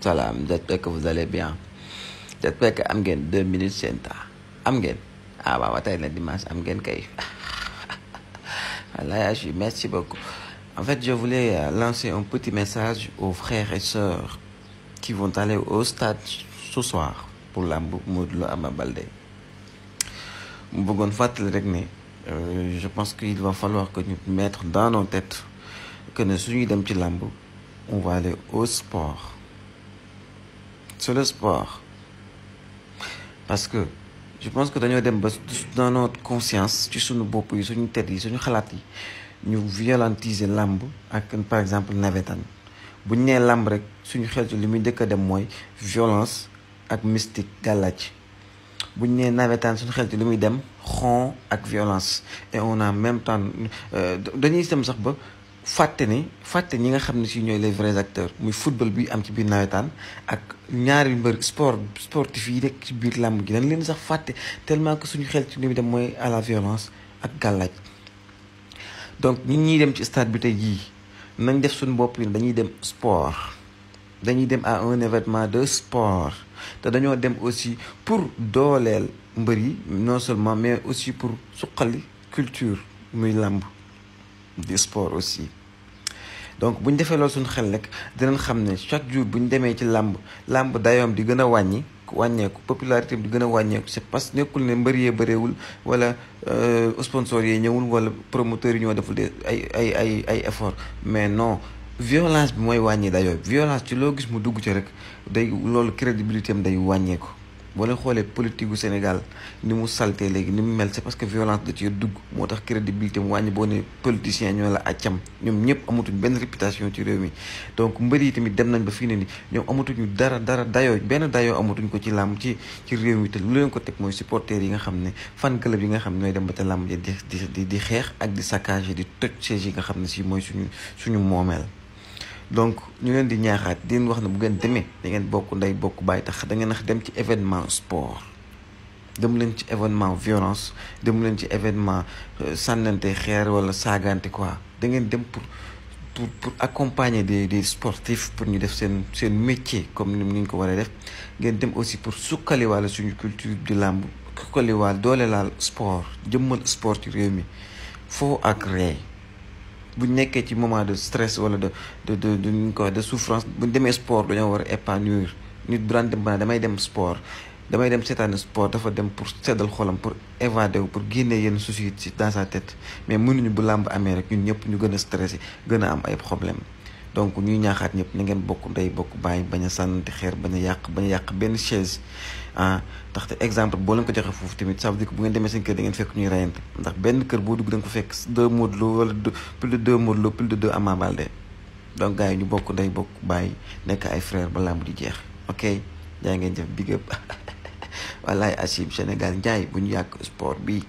Salam, j'espère que vous allez bien. J'espère que am ngeen 2 minutes seen temps am ngeen ah waaw tey la dimanche am ngeen kay voilà merci beaucoup. En fait, je voulais lancer un petit message aux frères et sœurs qui vont aller au stade ce soir pour la Modou Lo Ama Baldé. mu bëggoon fàttali rek ne je pense qu'il va falloir que ñu mettre dans nos têtes que ne suñuy dem ci làmb on va aller au sport. C'est le sport. Parce que je pense que dañoo dem ba dans notre conscience ci suñu bopp yi suñu tête yi suñu xalaat yi ñu violentiser làmb ak par exemple navétane bu ñu nee làmb rek suñu xel ci li muy njëkk a dem mooy violence ak mystique gàllaaj bu ñu nee navétane suñu xel ci li muy dem xon ak violence et on a même temps dañuy dem sax ba fàtte ñi nga xam ne si ñooy les vrais acteurs muy football bi am ci biir nawetaan ak ñaari mbër sportif yi rek ci biir làmb gi dañ leen sax fàtte tellement que suñu xel ci li muy dem mooy à la violence ak gàllaaj donc ñun ñuy dem ci stade bi tey jii nañ def suñu bopp yi dañuy dem sport dañuy dem à un événement de sport te dañoo dem aussi pour dooleel mbër yi non seulement mais aussi pour suqali culture muy làmb di sport aussi. Donc bu ñu defee loolu suñu xel rek dinañ xam ne chaque jour bu ñu demee ci làmb dayoom di gën a wàññeeku popularité bi di gën a wàññeeku c'est parce que nekkul ne mbër yee bëreewul wala sponsor yee ñëwul wala promoteurs yi ñoo deful ay effort mais non violence bi mooy wàññi dayoo violence ci loo gis mu dugg ci rek day loolu crédibilité am day wàññeeku. boo leen xoolee politique gu Sénégal ni mu salté léegi ni mu mel c'est parce que violence da ci dugg moo tax crédibilité mu wàññi boo ne politiciens ñoo la accam ñoom ñëpp amatuñ benn réputation ci réew mi donc mbër yi tamit dem nañ ba fii ne ni ñoom amatuñu dara benn dayoo amatuñ ko ci làmb ci réew mi te lu leen ko teg mooy supporters yi nga xam ne fan club yi nga xam ne ñooy dem ba ca làmb di xeex ak di saccage di toj siège yi nga xam ne si mooy suñu moomeel. Donc ñu leen di ñaaxaat di leen wax ne bu ngeen demee da ngeen bokk ndey bokk bàyyi tax da ngeen a dem ci événement sport dem leen ci événement violence dem leen ci événement sànnante xeer wala saagante quoi da ngeen dem pour accompagner des sportifs pour ñu def seen métier comme ni ñu ko war a def ngeen dem aussi pour sukkaliwaale suñu culture di làmb sukkaliwaal doole laal sport jëmmal sport ci réew mi foo ak ree bu ñu nekkee ci moment de stress wala de souffrance bu ñu demee sport dañoo war a épanouir nit bu daan dem ba damay dem sport damay dem seetaan sport dafa dem pour seddal xolam pour évader wu pour génne yenn soucis ci dans sa tête mais mënuñu bu làmb amee rek ñun ñëpp ñu gën a stressé gën a am ay problème donc ñuy ñaaxaat ñëpp na ngeen bokk ndey bokk bàyyi bañ a sànnante xeer bañ a yàq benn chaise ndaxte exemple boo leen ko joxee foofu tamit ça veut dire que bu ngeen demee seen kër da ngeen fekk ñuy reyante ndax benn kër boo dugg da nga ko fekk 2 Modou Lo wala plus de 2 Modou Lo plus de 2 Ama Baldé donc gars yi ñu bokk ndey bokk bàyyi nekk ay frère ba làmb di jeex ok jaa ngeen jëf big up wallaay Achib Sénégal njaay bu ñu yàq sport bi